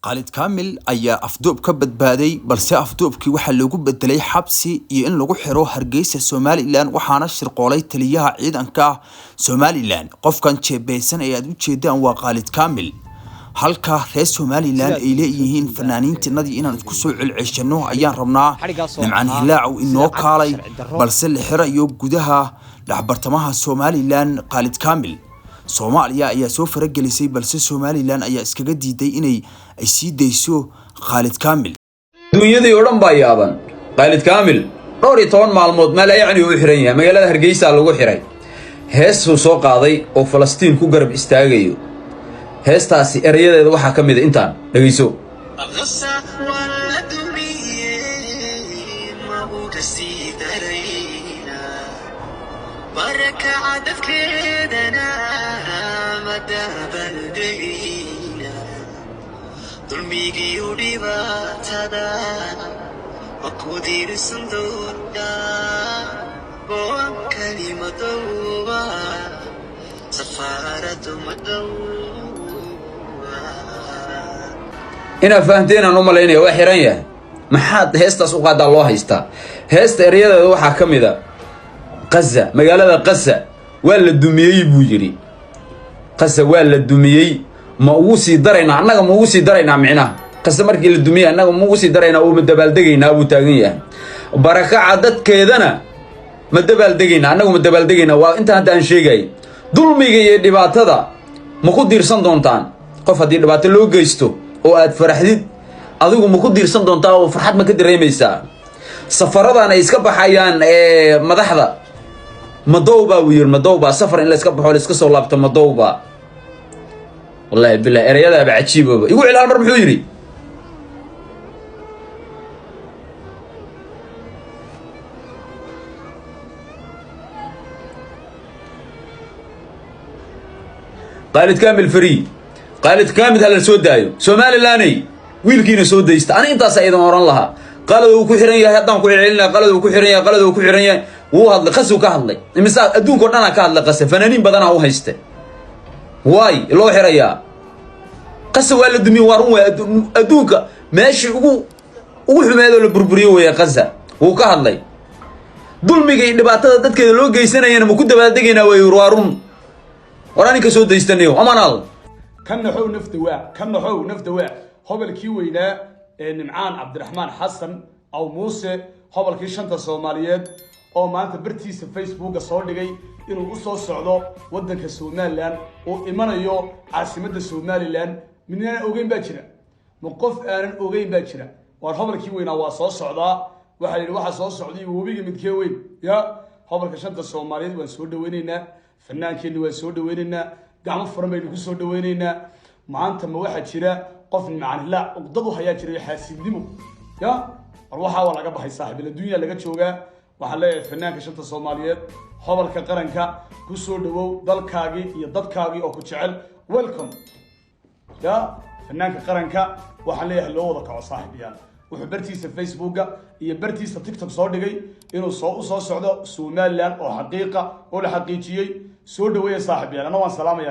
Khalid Kamil ayaa afduub ka badbaaday, balse afduubkii waxaa loogu bedelay xabsi iyo in lagu xiro Hargeysa, Somaliland, waxaana shirqoolay taliyaha ciidanka Somaliland. Qofkan jeebeysan ee aad u jeedaan waa Khalid Kamil. Halka reer Somaliland ay leeyihiin fanaaniintinadii inaan isku soo celceshano ayaan rabnaa, Nimcaan Hilaac inoo kaalay, balse la xirayo gudaha dhexbartamaha Somaliland. Khalid Kamil Soomaaliya ayaa soo faragelisay, balse Somaliland ayaa iskaga diiday inay ay sii dayso Khalid Kamil. Duunyadii oo dhan baa yaaban. Khaalid Kaamil dhowr iyo toban maalmood meel yacni uu xiran yahay, magaalada Hargeysa lagu xiray. Heestuu soo qaaday oo Falastiin ku garab istaagayo. Heestaasi erayadeeda waxaa ka mid a intaan dhegayso. Inaad fahanteen aan u malaynaya. Waa xiran yahay, maxaad heestaas u qaadaa loo haystaa. Heesta erayadeeda waxaa ka mid a Qaza, magaalada Qaza waa la dumiyey buu yidhi. Qaza waa la dumiyey, ma ugu sii daraynaa annaga? Ma ugu sii daraynaa micnaha? Qaza markii la dumiyey annaga ma ugu sii daraynaa oo ma dabaaldegaynaa buu taagan yahay. Barakaca dadkeedana ma dabaaldegaynaa annagu? Ma dabaaldegaynaa? Waa intaan hadda aan sheegay. Dulmiga iyo dhibaatada ma ku diirsan doontaan? Qof haddii dhibaato loo geysto oo aad faraxdid, adigu ma ku diirsan doontaa oo farxad ma ka dareemaysaa? Safaradan ay iska baxayaan madaxda madowba buu yiri, madowba safar in la iska baxo la iska soo laabto madowba? Wallahi billahi, ereyadaaba cajiibaba. Igu cel hal mar, muxuu yidhi? Khaalid Kamil free, Khaalid Kamil hala soo daayo. Somalilaney, wiilkiina soo daysta. Ani intaasa idin oran lahaa. Qalad uu ku xiran yahay haddaan ku celcelinaya, qalad uu ku xiran yahay, qalad uu ku xiran yahay. Wuu hadlay, qasuu ka hadlay. Imise adduunka o dhanaa ka hadlay qase, fanaaniin badanaa u hayste. Waay loo xirayaa? Qasa waa la dumiye, waa run. Waay adduunka meeshii ugu xumeedoo la burburiyo weeye Qaza. Wuu ka hadlay. Dulmiga iyo dhibaatada dadkeeda loo geysanayana ma ku dabaaldegaynaa? Way, waa run. War aninka soo daystanayo amanaal. Ka naxow nafta waa ka naxow nafta waa hobalkii weynaa ee Nimcaan Cabdiraxmaan Xasan aw Muuse, hobalkii shanta Soomaaliyeed, oo maanta bartiisa Facebooka soo dhigay inuu usoo socdo waddanka Somaliland oo imanayo caasimadda Somaliland. Midnaan ogeyn baa jira? Ma qof aanan ogeyn baa jira? Waar hobalkii weynaa waa soo socdaa. Waxaa la yidhi waxaa soo socday webiga midkee weyn ya hobalka shanta Soomaaliyeed. Waan soo dhaweynaynaa fanaankeenni, waan soo dhaweynaynaa, gacmo furan baynu ku soo dhaweynaynaa. Maanta ma waxaa jira qof Nimcaan Hilaac uqdad u hayaa jira iyo xaasidnimo ya? War waxaa waa laga baxay, saaxiib, adduunya laga joogaa. Waxaan leeyahay fanaanka shanta Soomaaliyeed, hobalka qaranka, ku soo dhawow dalkaagii iyo dadkaagii oo ku jecel. Welcome ya fanaanka qaranka. Waxaan leeyahay loo wada kaco, saaxiibayaal. Wuxuu bartiisa Facebooka iyo bartiisa TikTok soo dhigay inuu soo u soo socdo Somaliland oo xaqiiqa oo la xaqiijiyey. Soo dhaweeya, saaxiibayaal. Anna waan salaamaya.